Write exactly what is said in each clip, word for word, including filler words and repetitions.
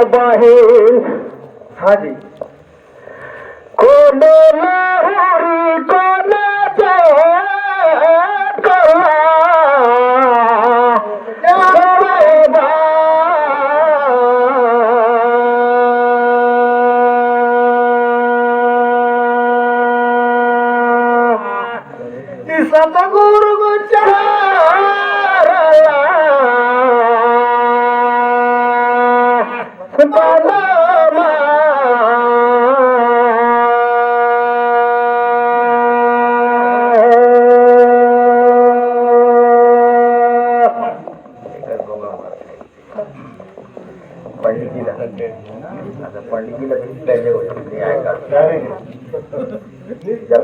बहिन। हाँ जी। कोनो लहुरी कोनो जात कला। सतगुरु चारला बलमा। पंडित जी ला, अच्छा, पंडित जी ला भी पहले हो जाते हैं, आएगा। जब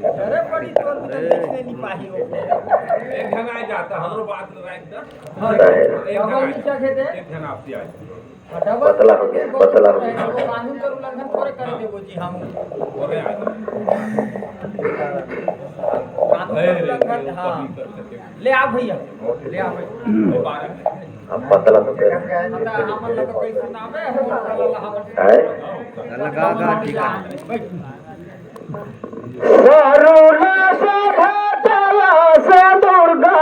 अरे, बड़ी तुरंत कर लिख नहीं पाही हो। एक घना आ जाता, हमरो बात रहा एकदम। हाँ, एक घना आ जाता। एक घना आपसी आ जाता। पतला हो गया, पतला हो गया। वो कानून का उल्लंघन थोड़े कर देबो जी हम। अरे, आ जाता। कानून का उल्लंघन, हाँ। ले आ भैया, ले आ भैया। अब पतला तो कर। मतलब, हमन लोग कैसे नाम है? हमन लोग है? लगा का टीका। सरुला सभा तला से दुर्गा,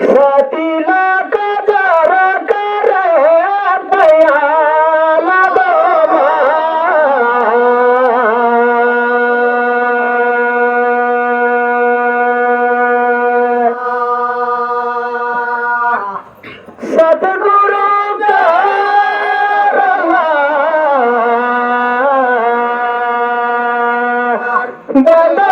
सतीला कजर करे पयाला दोमा। सतगुरु करवा बलवा।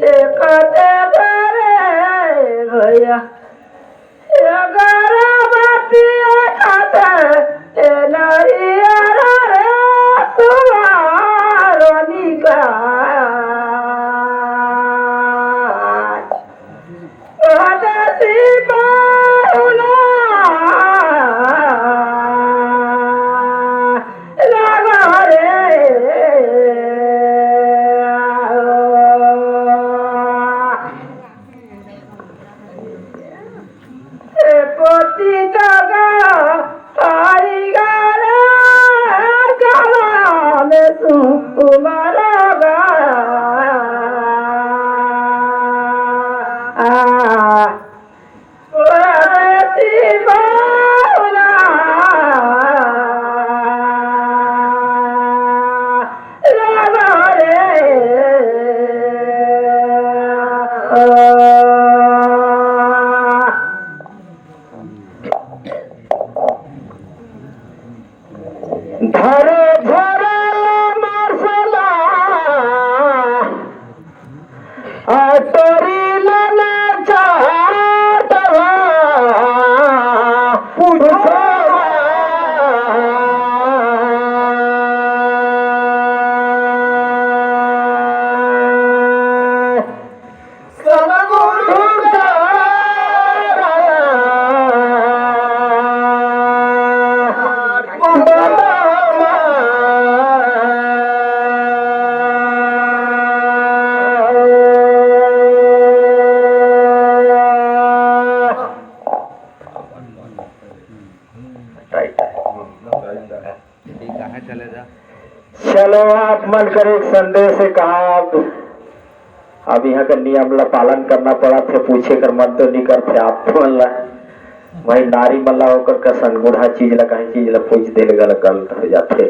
एक ते रे भैया, एगारह बतिया खाते, ए नरिया रे तुम्हारो निकाल। धरे झरल मसला, आ तोरी लना चाटवा, पूछवा। ठीक है, चले जा। चलो, आप मन कर एक संदेश हे का, अब इहाँ के नियम ला पालन करना पड़त हे, पूछे कर मन तो नहीं करथे आप मन ला। भाई, नारी मन ला ओकर कसन बूढ़ा चीज ला, कहीं चीज ला पूछ दे ले गल-, गलत हो जाथे,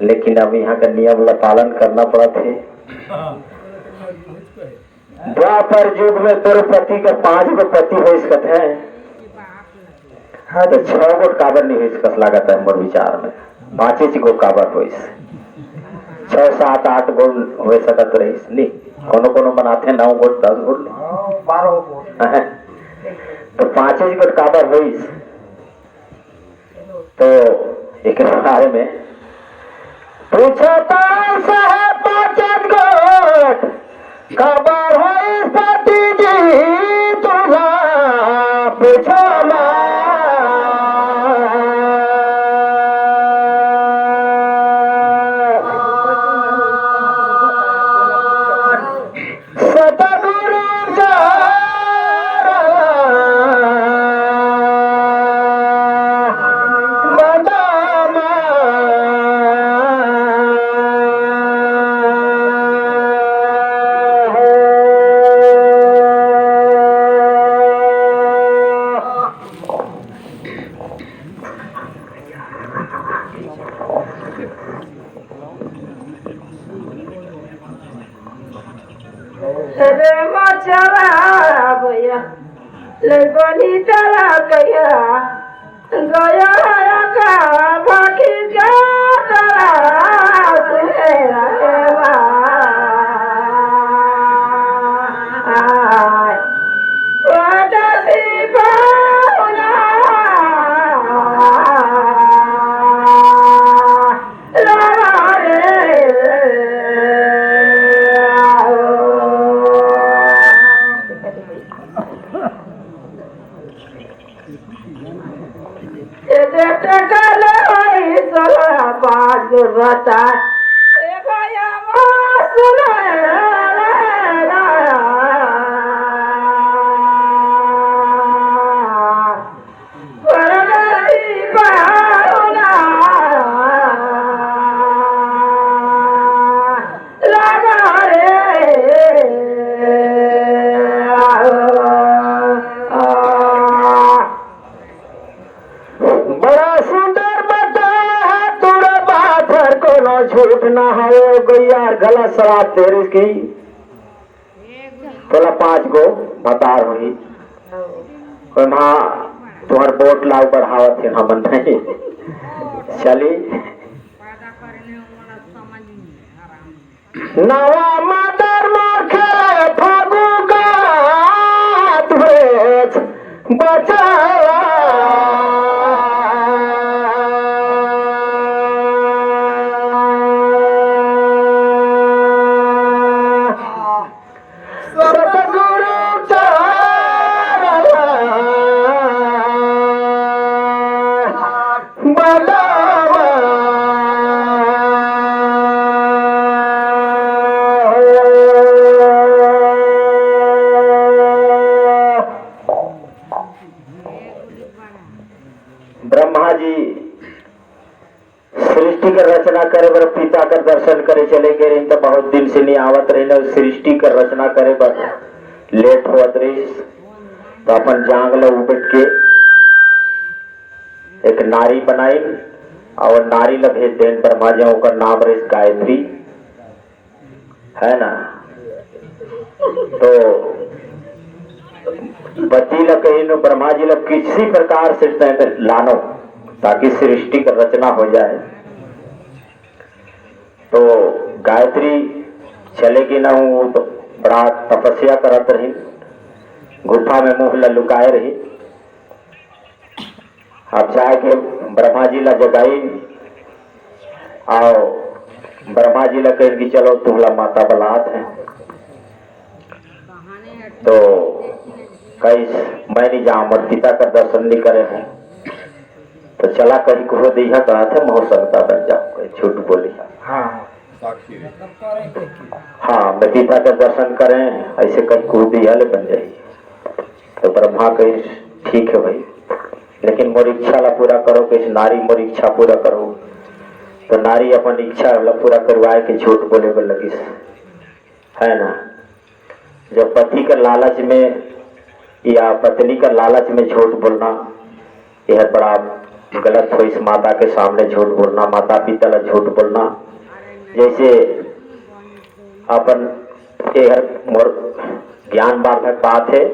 लेकिन अब इहाँ के नियम ला पालन करना पड़त हे। द्वापर युग में द्रौपदी के पांच गो पति होइस कथे। हाँ, तो छह गो काबर नहीं होइस कस लागत हे मोर विचार में, पांचे च गो काबर होइस। छह, सात, आठ गो हो सकत रहिस, नहीं, कोनो कोनो मन आथे नौ गो, दस गो, हाँ, बारह गो। तो पांचे च गो काबर होइस? तो एक बारे में पूछता सह पाचन गोट, काबर होइस पति जी तुला पूछो ना। कोनी चला गया, गया का बाकी जा चला सुने रे बा। आय, ओ दादी बाबूना। बड़ा सुंदर बताया है तोरा बात हर कोनो झूठ ना हो। गैयार गला शराब दे रही की तोला पांच गो बतार होही। ओमा तुहर बोट लाउ बढ़ावत हे हमन नहीं। चली। नवा मदर मोर खेले फागु गात भेज बचाया। सतगुरु चरण बंदावा। ब्रह्मा जी सृष्टि कर रचना करे बर पिता कर दर्शन करे चले गे रहिन, त बहुत दिन से नइ आवत रहिन, अउ सृष्टि कर रचना करे बर लेट होवत रहिस, त अपन जांग ल उबेट के एक नारी बनाइन, अउ नारी ल भेज देन ब्रह्मा जी, ओकर नाम रहिस गायत्री। है ना? तो पति ल कहिन, ब्रह्मा जी ल किसी प्रकार से तैं लानो, ताकि सृष्टि का रचना हो जाए। तो गायत्री चले गिस ना, वो तो बड़ा तपस्या करत रहिन, गुफा में मुंह ल लुकाए रहिन। अब जाके ब्रह्मा जी ला जगाई, अउ ब्रह्मा जी ला कहिन कि चलो तुमला माता बलात हे। तो कहिस, मैं नहीं जाऊँ, मोर पिता का दर्शन नहीं करे हूँ। तो चला कहीं कहो दिया कहा थे, मोर संता बन जाऊँ, कहीं झूठ बोली। हाँ। हाँ, मैं पिता का दर्शन करें, ऐसे कहीं कहो दिया ले बन जाइए। तो ब्रह्मा कहिस, ठीक है भाई, लेकिन मोर इच्छा ला पूरा करो, कहिस नारी मोर इच्छा पूरा करो। तो नारी अपन इच्छा ला पूरा करवाए के झूठ बोले बर लगिस, है ना? जब पति के लालच में या पत्नी के लालच में झूठ बोलना, यह बड़ा गलत होइस। माता के सामने झूठ बोलना, माता पिता ला झूठ बोलना, जैसे अपन एहर मोर ज्ञानवर्धक बात है,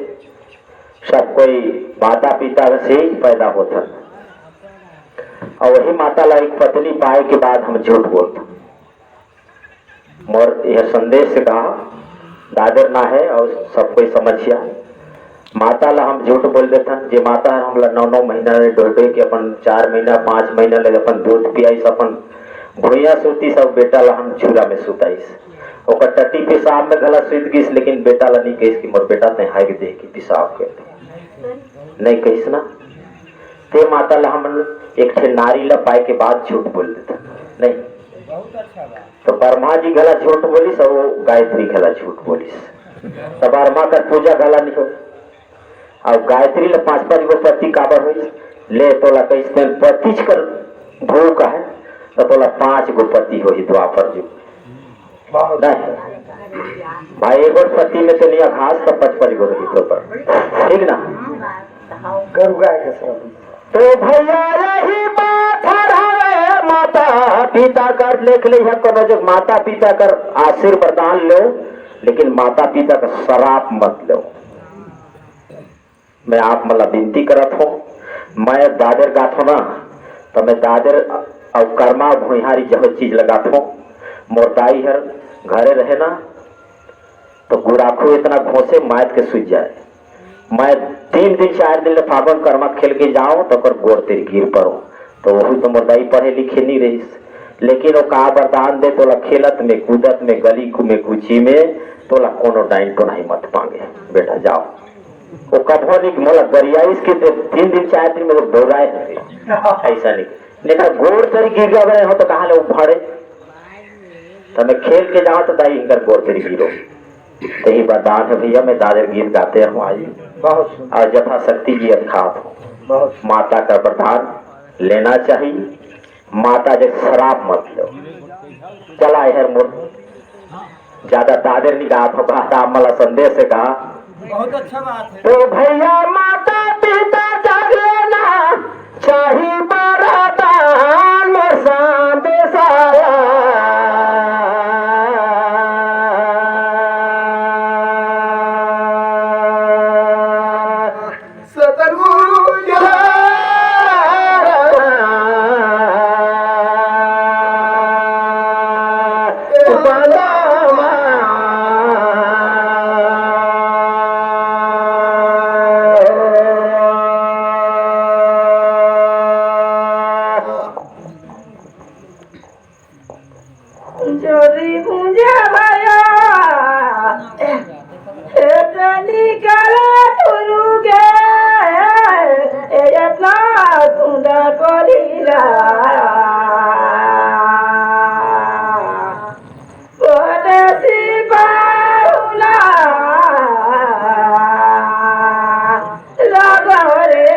सब कोई माता पिता से ही पैदा होथन। अउ वही माता ला एक पत्नी पाए के बाद हम झूठ बोलथन। मोर यह संदेश का दादर ना है अउ सब कोई समझिया। माता ला हम झूठ बोल देथन, जे माता हमला नौ नौ महीना ले डोह डोह के अपन चार महीना, पाँच महीना ले अपन दूध पियाइस, अपन भुइयां सुतीस अउ बेटा ला हम झूरा में सुताइस। ओकर टट्टी पेशाब में घला सुत गिस, लेकिन बेटा ला नहीं कहिस कि मोर बेटा तैं हाय के देख के पेशाब कर दे। नहीं कहिस ना। ते माता ला हमन एक ठे नारी ला पाए के बाद झूठ बोल देथन। नहीं। तो ब्रह्मा जी घला झूठ बोलिस अउ गायत्री घला झूठ बोलिस। तो ब्रह्मा कर पूजा घला नहीं हो। अउ गायत्री ला पांच पांच गो पति काबर होइस? ले तोला कहिस तें पतिच कर भूख है, तो तोला पांच गो पति होही द्वापर युग। नहीं। भाई, एक और पति में तो नहीं, घास का पचपच गो रही तो पर। ठीक ना? गरु गाय के सब। तो भैया यही बात हर हवे, माता पिता कर लेख ले है कोनो जग, माता पिता कर आशीर्वाद लो, लेकिन माता पिता का श्राप मत लो। मैं आप मन ला विनती करत हों, मैं दादेर गाथों ना, त मैं दादेर अउ करमा भुइहारी जहो चीज लगाथों। मोर दाई हर घरे रहे ना, त गुड़ाखू इतना घोंसे मायत के सुझ जाए। मैं तीन दिन, चार दिन ले फागुन करमा खेल के जाओं, त ओकर गोड़ तीर गिर पड़ों। त वही तो मोर दाई पढ़े लिखे नहीं रहिस, लेकिन वो का वरदान दे, तोला खेलत में, कूदत में, गली कु-, में, कुची में, तोला कोनो डाइन तो नहीं मत पांगे। बेटा, जाओ। वो कभो नहीं मोला गरियाइस के दे, तीन दिन, चार दिन में वो दौड़ाए हवे। ऐसा नहीं। नहीं तो गोड़ तरी गिर गए हो तो कहाँ ले उफाड़े? तो मैं खेल के जाओं तो दाई इनकर गोड़ तरी गिरो। तो यही वरदान है भैया, मैं दादर गीत गाते रहूं आज। बहुत सुंदर। और यथाशक्ति गीत खात हूँ। बहुत सुंदर। माता का वरदान लेना चाहिए, माता जे शराब मत लो। चला हर मोर ज्यादा दादर नहीं गात हो, कहता मला संदेश से कहा। बहुत अच्छा बात है। तो भैया, माता पिता जाग लेना, चाही बरदान मोर संदेश आया। सतगुरु जोरी मुंजा भाया, ए तनी काला गुरु गे, ए इतना सुंदर कोलीला। परदेसी पाहुना लगो रे,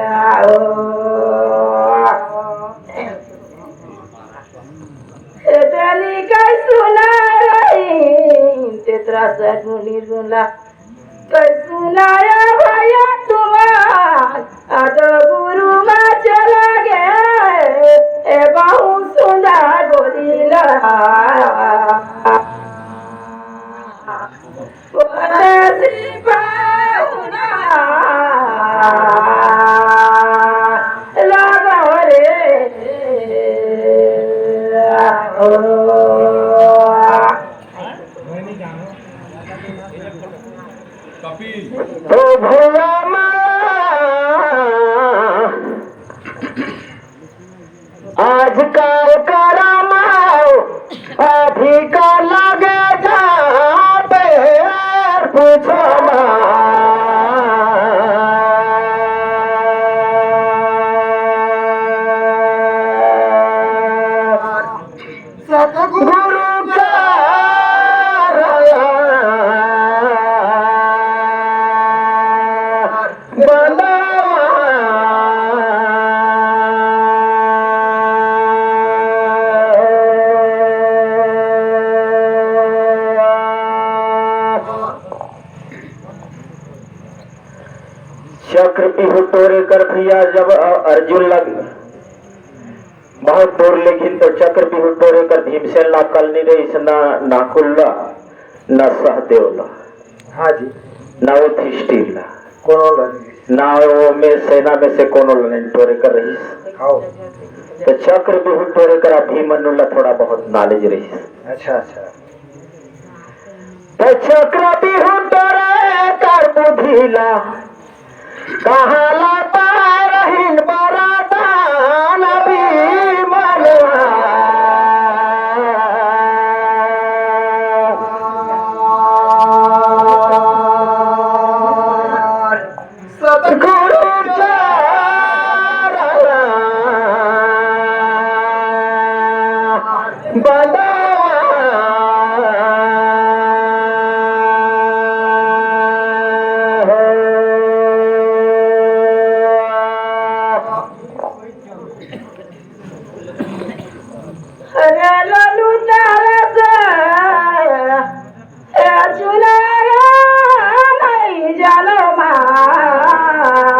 आओ। एतनी कई सुना रही, तेतरा सगुनी गुला। कई सुनाया भैया तुम्हार, अद गुरु मा चला गे, ए बहुत सुंदर बोली ला। परदेसी पाहुना लगो रे। तो भोला माँ आजकल करमाओ अधिका लगे जाते पूछो ना। सतगुरु का रहा बनावा। चक्र बिहू टोरे कर भैया जब अ-, अर्जुन लग बहुत दूर लेकिन तो चक्र बिहू टोरे कर भीमसेन ला अकल नहीं रहिस, ना नकुल ला, ना सहदेव ला। हाँ जी। ना युधिष्ठिर ला। कोनो ला नहीं। ना वो में सेना में से कोनो ला नहीं टोरे कर रहिस। हाँ। तो चक्र बिहू टोरे कर अभिमन्यु ला थोड़ा बहुत knowledge रहिस। अच्छा, अच्छा। तो चक्र बिहू टोरे कर बुद्धि ला कहाँ ला पाए रहिन बरदान अभिमन्यु। सतगुरु चरण बंदवा। अरे लालू तारा से ए चुनारा नहीं जानो माँ।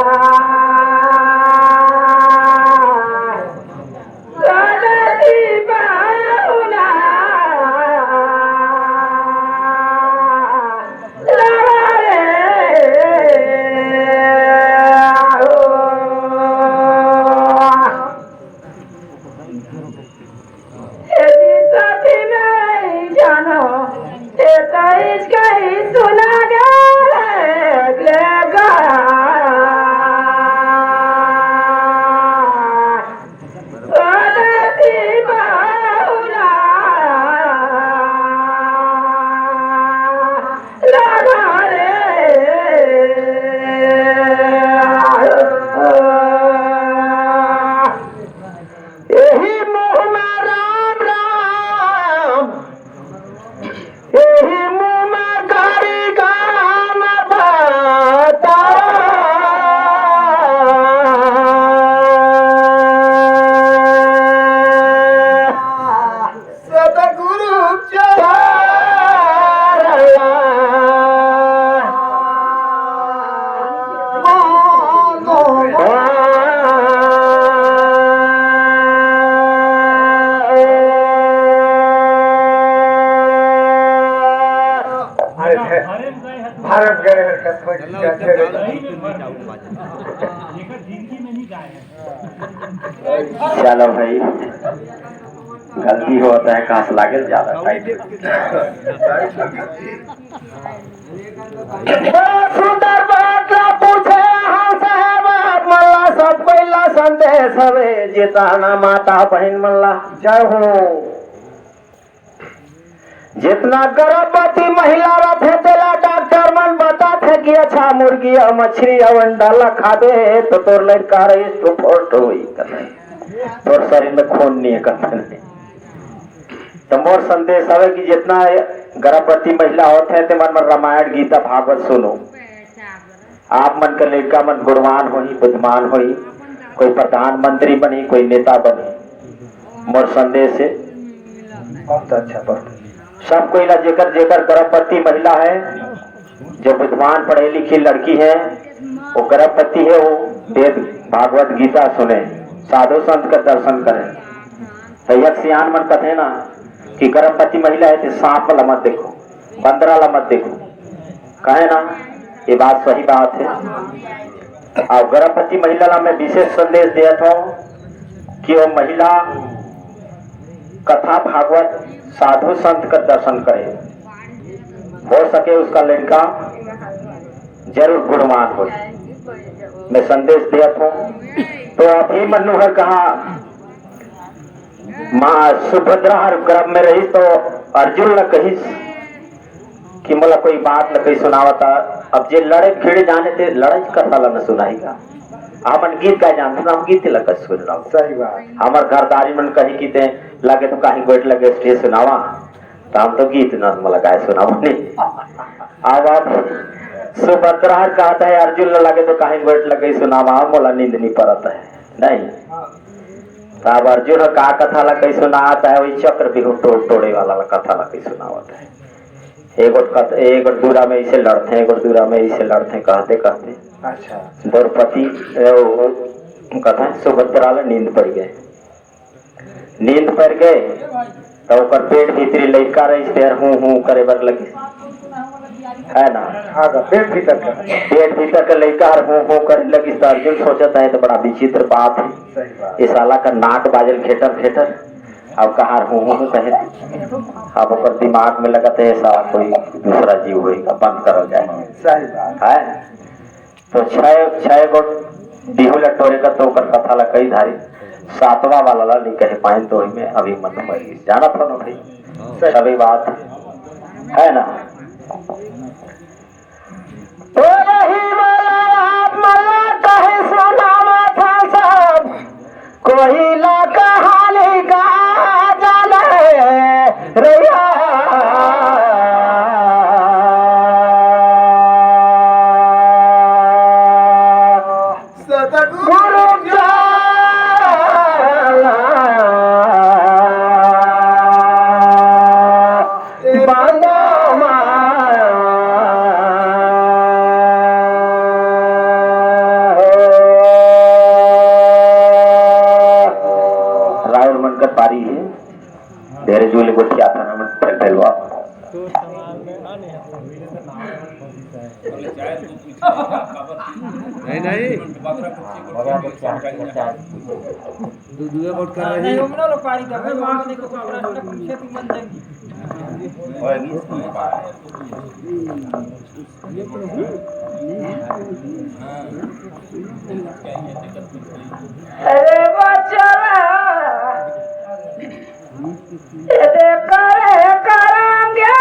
अरे, भारत गए हरकत हो। चलो भाई, गलती होता है, कहाँ से लागल ज्यादा टाइट। बड़ा सुंदर बात ला पूछे हव साहेब, आप मन ला सब कोई ला संदेश हवे, जितना माता बहिन मन ला। जय हो। जितना गर्भवती महिला रथे, तेला डॉक्टर मन बताथे कि अच्छा, मुर्गी अउ मछली अउ अंडा ला खाबे, तो तोर लड़का हृष्ट पुष्ट होही कथे, तोर शरीर में खून नहीं है कथे। तो मोर संदेश हवे कि जितना गर्भवती महिला होथे, ते मन, मन रामायण, गीता, भागवत सुनो। आप मन के लइका मन गुणवान होही, बुद्धिमान होही, कोई प्रधानमंत्री बनही, कोई नेता बनही। मोर संदेश हे, बहुत अच्छा, बहुत। सब कोई ला, जेकर जेकर गर्भवती महिला है, जो बुद्धिमान पढ़े लिखी लड़की है, वो गर्भवती है, वो वेद भागवत गीता सुने, साधु संत का दर्शन करे। तो एक सियान मन कथे ना कि गर्भवती महिला है तो सांप ला मत देखो, बंदरा ला मत देखो, कहे ना, ये बात सही बात है। और गर्भवती महिला ला मैं विशेष संदेश देत हूँ कि वो महिला कथा भागवत साधु संत का दर्शन करे, हो सके उसका लड़का जरूर गुणवान हो। मैं संदेश देत हूँ। तो अभी मनु हर कहा, माँ सुभद्रा हर गर्भ में रही तो अर्जुन ल कहिस कि मोला कोई बात ल कही सुनावता। अब जे लड़े भिड़ जाने ते लड़ाई कथा ल न सुनाएगा। हमन गीत गाए जानते, हम गीत ल कस सुनाओ। सही बात। हमर घरदारी मन कही कि ते लगे तो कहीं गोइठ लगे स्टेज सुनावा, तो हम तो गीत न मोला गाए सुनावा नहीं। अब, अब सुभद्रा हर कहता है अर्जुन ल लगे तो कहीं गोइठ लगे सुनावा, मोला नींद नहीं पड़ता है। नहीं। त अब अर्जुन ह का कथा ला कही सुनावत है, वही चक्रव्यूह टो-, टोड़े वाला ला कथा ला कही सुनावत है। एगो कथ-, एगो दूरा में इसे लड़ते हैं, एगो दूरा में इसे लड़ते हैं, कहते कहते अच्छा। द्रौपदी, ए, वो कथा सुभद्रा ला नींद पड़ गए। नींद पड़ गए तो ओकर पेट भीतरी लइका रहिस, तेहर हूँ हूँ करे बर लगिस, है ना? हाँ, तो पेट भीतर का। पेट भीतर के लइका हर हूँ हूँ करे लगिस, तो अर्जुन सोचत है, तो बड़ा विचित्र बात है। सही बात। ये साला का नाक बाजल घेटर घेटर, अब कहाँ हूँ हूँ कहे। अब ओकर दिमाग में लगत है, साला कोई दूसरा जीव होएगा, बंद करल जाए। सही बात। है? तो छह, छह गो बिहू ल टोरे का तो ओकर कथा ला कही धारी, सातवां वाला ला नहीं कहे पाइन, तो ओही में अभी मन मर गई। जानत हो ना भाई, सही बात है ना? तो यही वाला आप मन ला कहे सुनावत हन सब, कोई ला कहानी का जाने रैया। सतगुरु ज्ञान बांधा माया हो। राउर मन कर पारी है, ढेरे जुल गोठिया था ना, मन फैल फैलवा। नहीं, नहीं। दू दुए गोट कर रही। नहीं, हम ना लोग पारी कर रहे, वहाँ देखो, तो प्रश्न पूछे, तू मन जाएंगी। अरे बचवा, एदे करे करांगे,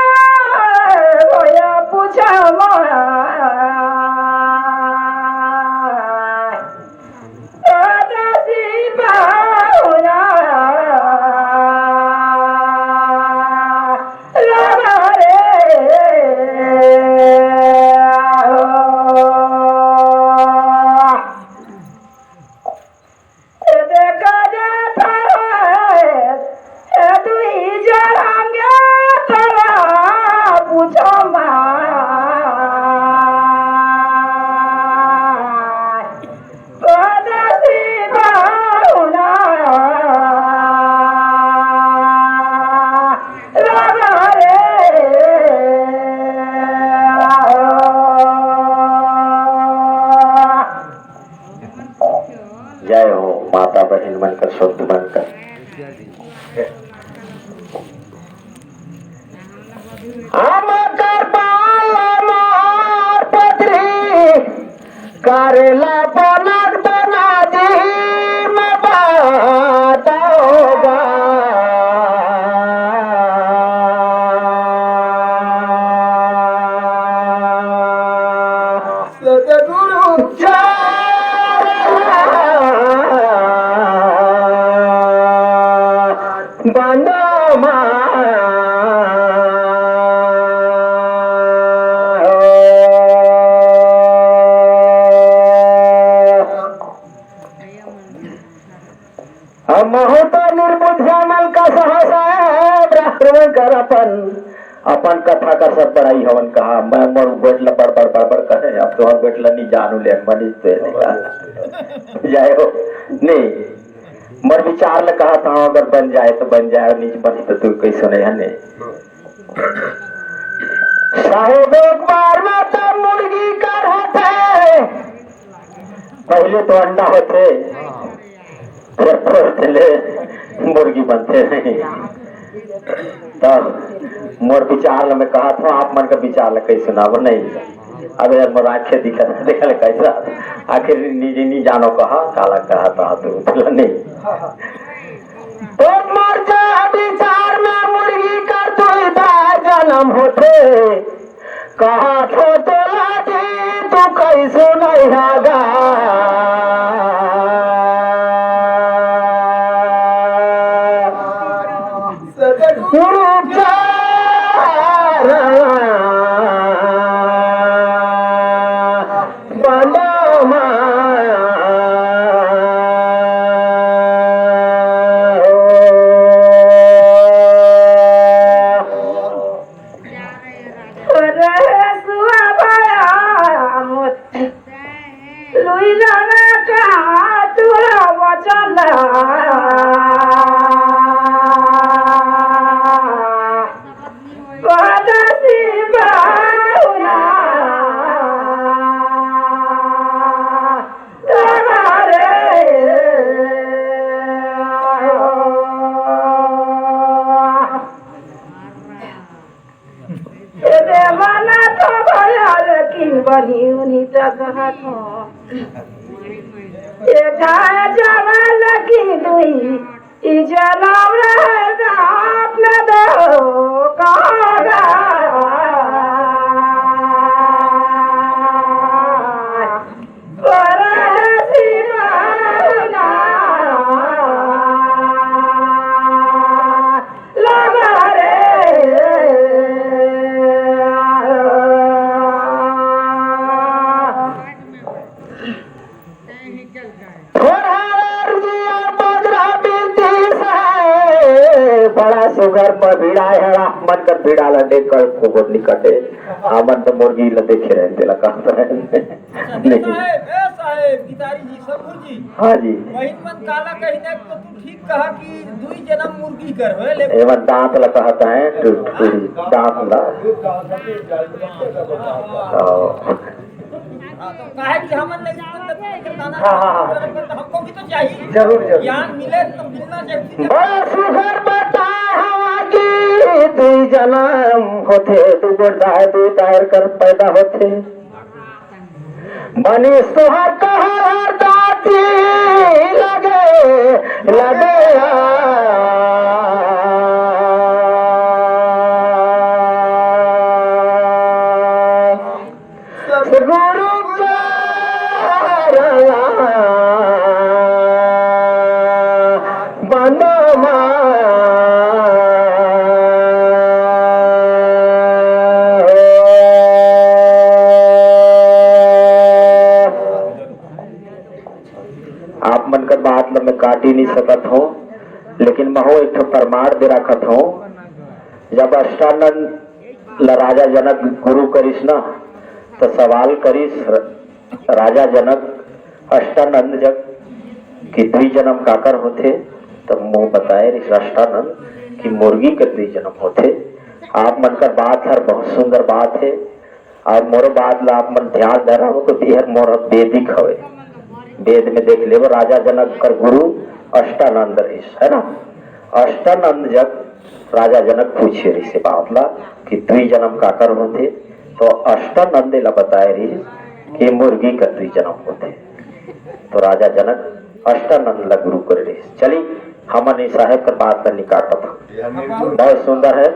भैया पूछा माया। जय हो माता बहिन मन कर, संत मन कर। हम कर बाल मार पत्री, करेला बनक दना जी में बात होगा। सतगुरु चार बंदो मा। हम महू तो निर्बुद्धिया मन कस हँव साहेब, राष्ट्र मन कर अपन, अपन कथा कर सब बड़ाई हवन कहा। मैं मोर बेट ल बड़, बड़, बड़, बड़ कहे, अब तोहर बेट ल नी जानू ले, मनीष तो ये नहीं कहा। जाए हो, नहीं, मोर विचार ल कहा था, अगर बन जाए तो बन जाए, नहीं बनी तो तू कैसे नहीं है, नहीं। साहेब एक बार में तो मुर्गी कर होथे, पहले तो अंडा होथे, फेर पोस्ट ले मुर्गी बनथे। त मोर विचार ल मैं कहत हँव, आप मन के विचार ल कइसे सुनाबो? नहीं, अब यार मोर आँखें दिखत हे, देखा ले कैसा, आखिर निजी नी जानो कहा, काला कहा था तू, बोला नहीं। तो मोर जा विचार में मुर्गी कर दुई बार जन्म होथे। कहा थो तोला जी, तू कैसो नहीं आगा। गुरु चार बंदो मा। ए देवाना तो भया लेकिन बनी उन्हीं तक हाथों। ए जाए जावा लेकिन दुई, ई जनम रहे रात न दो कहा। बड़ा सुघर पर भिड़ा हे, मन कर भिड़ा ला देख कर खूब निकटे। हमन तो मुर्गी ला देखे रहे, तेला कहत रहे। अच्छा, नहीं। साहेब, ए साहेब, गितारी जी, सफूर जी। हाँ जी। बहिन मन काला कही ना, तो तू ठीक कहा कि दुई जनम मुर्गी कर होए, लेकिन एमन दांत ला कहत हे, टूट, टूट, दांत ला। हाँ, तो काहे कि हमन नहीं सुनत, तो दाना हाँ, हाँ, हाँ। तो हमको भी तो चाहिए। जरूर, जरूर। ज्ञान मिले तो मिलना चाहिए। बड़ा सुघर बताए हवा कि दुई जनम होथे, दू गोट दाय, दुई दायर कर पैदा होथे। मनीष तोहर कहल हर दाती लगे, लगे आ। गुरु चरण बंदो मा। आप मन कर बात ल मैं काटी नहीं सकत हूँ, लेकिन महू एक ठो प्रमाण दे रखत हूँ। जब अष्टानंद ल राजा जनक गुरु करिस ना, त सवाल करिस र-, राजा जनक अष्टानंद जग कि द्विजन्म काकर होथे? त मोह बताए रिस अष्टानंद कि मुर्गी के द्विजन्म होथे। आप मन कर बात हर बहुत सुंदर बात हे, अउ मोरो बात ला आप मन ध्यान धरव, तो एहर मोर बेदिक हवे। वेद में देख लेबो, राजा जनक कर गुरु अष्टानंद रहिस, है ना? अष्टानंद जग राजा जनक पूछे रहिस बात ला कि दुई जन्म काकर होथे, तो अष्टानंद ला बताए रहिस कि मुर्गी कर दुई जन्म होथे। तो राजा जनक अष्टानंद ला गुरु करे रहिस। चली, हमन ए साहेब कर बात ला निकाटत हन। बहुत सुंदर है।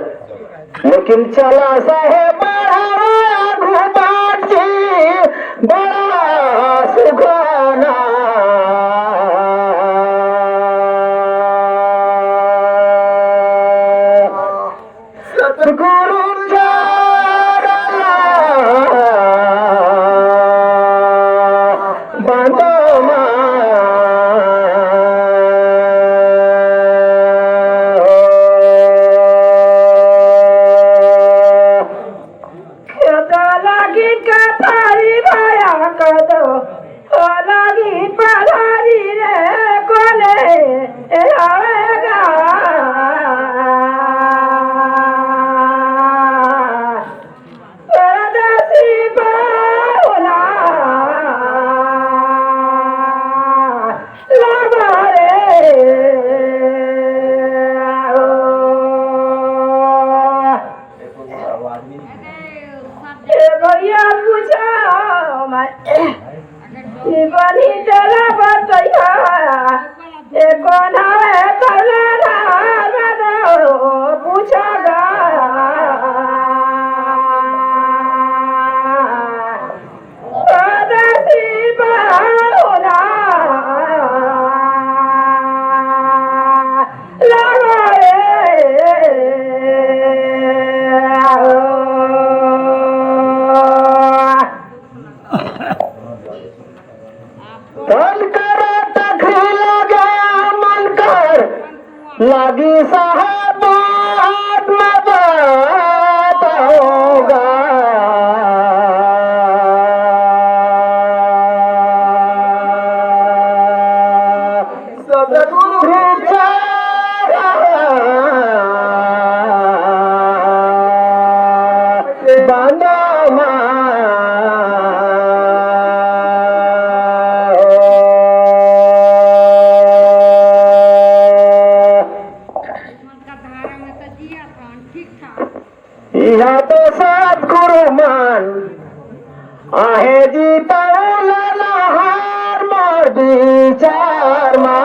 लेकिन चला साहेब बढ़ावा घुमाट जी, बड़ा सुखाना। सतगुरु चरला बंदमा। खेत लागिन कथारी भाया कदो, हो लागिन पधारी रे कोने ए आवेगा। परदेसी बाहुला लागा रे। ए भैया पूछा मैं, ई बनी तेला बतैया, ए कोन हवे तोला राम दो पूछा गा। परदेसी बाहुला लागा रे। तन कर तखरी लगे मन कर लागी साहेब बात मदद होगा। सतगुरु चरण बंदमा। इहाँ तो सतगुरु मन आहे जी तौला नहार मोर विचार मा।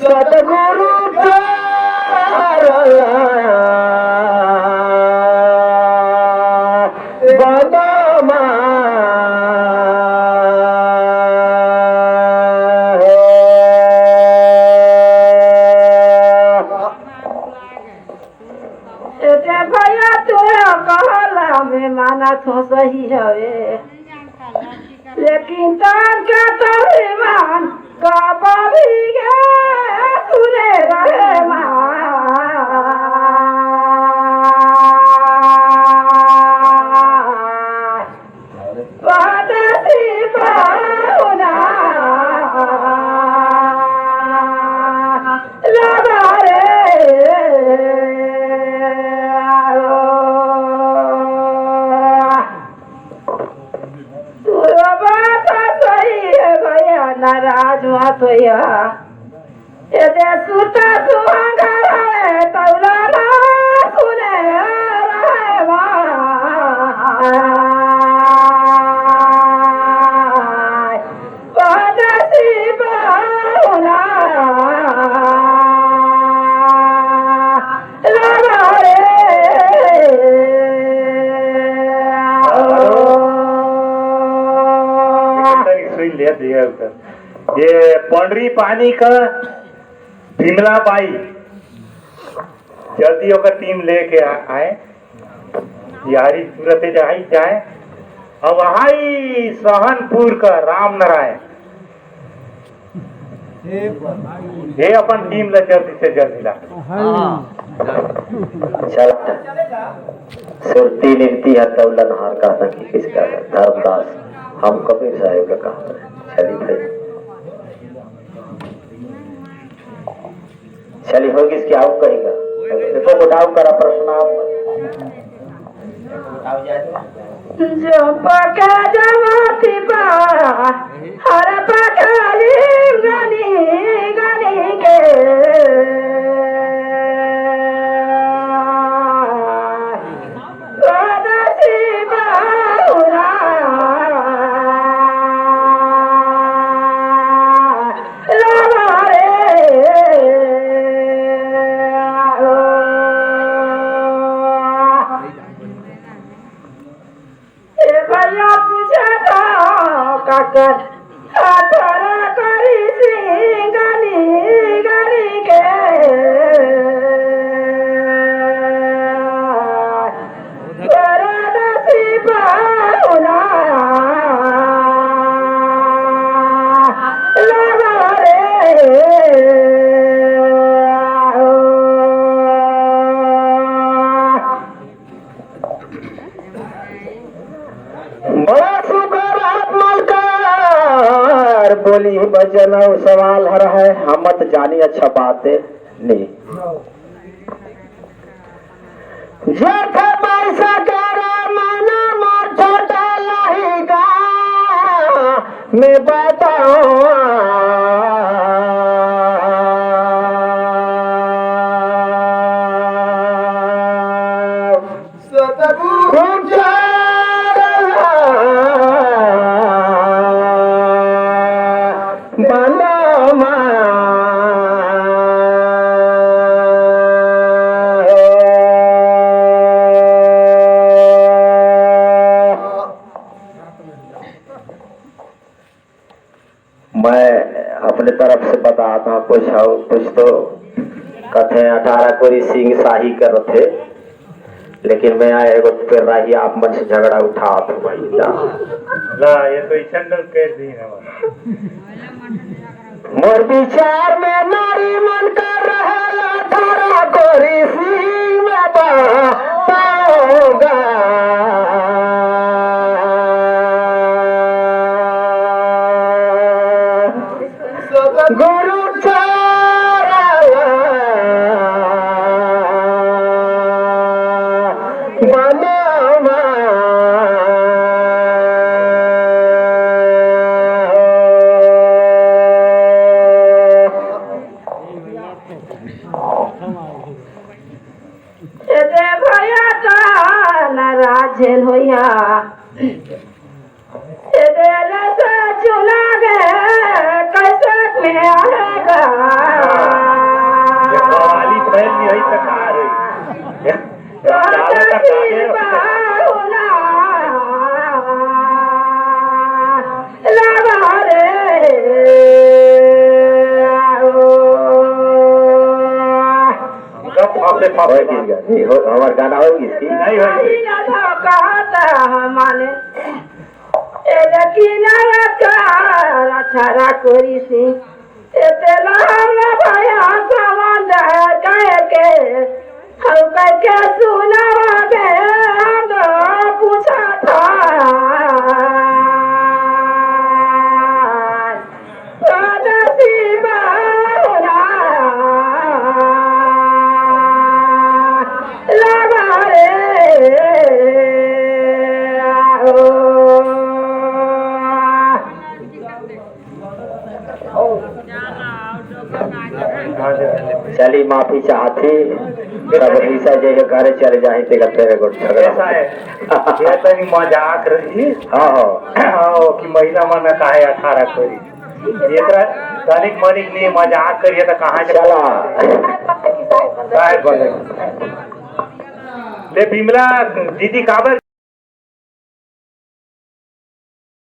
सतगुरु चरला बंदमा। एते भैया तोरा कहला में मानत हो सही हवे, लेकिन तन के तोरी मान कबरी गे सुने रहे मान। परदेसी बाहुला लागा रे। तोर बात सही है भैया, नाराज मत होइहा। एदे सुता सुहांगा रहे, तौला ना सुने रहे भाई। परदेसी बाहुला लागा रे। सुन ले दिया उधर। ये पंडरी पानी का विमला बाई, जल्दी ओकर टीम लेके आ-, आए। यारी सूरत है, जाए, जाए। अब आई सहनपुर का राम नारायण, ये अपन टीम ला जल्दी से जल्दी ला। चला। सुरती निरती ह तौलन हार कहता कि किसका धर्मदास, हम कबीर साहेब का कहता है। चली भाई। चली, हो गिस कि आऊ कहेगा? एको गोटा आऊ करा प्रश्न आप। जो पके जमाती बा, हर पके लिंगनी गनी के। परदेसी बहुरा लगा रे। ए भैया पूछे तो काकर, अठारह करी सिंगनी गरी के। परदेसी बहुरा लगा रे। बड़ा सुघर आप मलकार बोली बचन अउ सवाल हर है, हम त जानी अच्छा बात है नी। जेठे पैसा के रे मना मोर छोटा लहिका में बताओ। सतगुरु चार बलमा। मैं अपने तरफ से बताता हूँ, कुछ हो, कुछ तो कथे अठारह कोरी सिंह शाही करत हे, लेकिन मैं एगो पेर्राही आप मन से झगड़ा उठात हूँ भाई। ला, ये तो इसन कर दी है। मोर विचार में नारी मन कर रहल अठारह कोरी सिंह में बा पाऊंगा। गुरु चारा बनवा। ए दे भैया का नाराज झेल होइया। ए दे ले से चुला गे कैसे में आएगा। ये कवाली फैल नहीं हुई तो कहाँ रही? ये तो गावे का की गावे रहो। बाहुला लगा रे। गप फाफे फाफे होय की गा-, नहीं, हो, हमार गाना होगी इसकी। नहीं होगी। कहता माने, ए लेकिन अठारह कोरी सिंह, ए तेला हम भैया सामान कह के, हम कह के सुनावा बे, हम पूछा था। परदेसी बहुरा लगा रे। चली माफी चाहत ही, सब ईसा जे के घरे चले जाही, तेकर फेर एगो झगड़ा। ऐसा है, ये तो नहीं मजाक रही। हाँ, हाँ। हाँ, कि महिला मन काहे अठारह कोरी। एकरा तनिक मनिक नहीं मजाक करिए तो कहाँ से चला। काहे बोले? ले बिमला दीदी काबर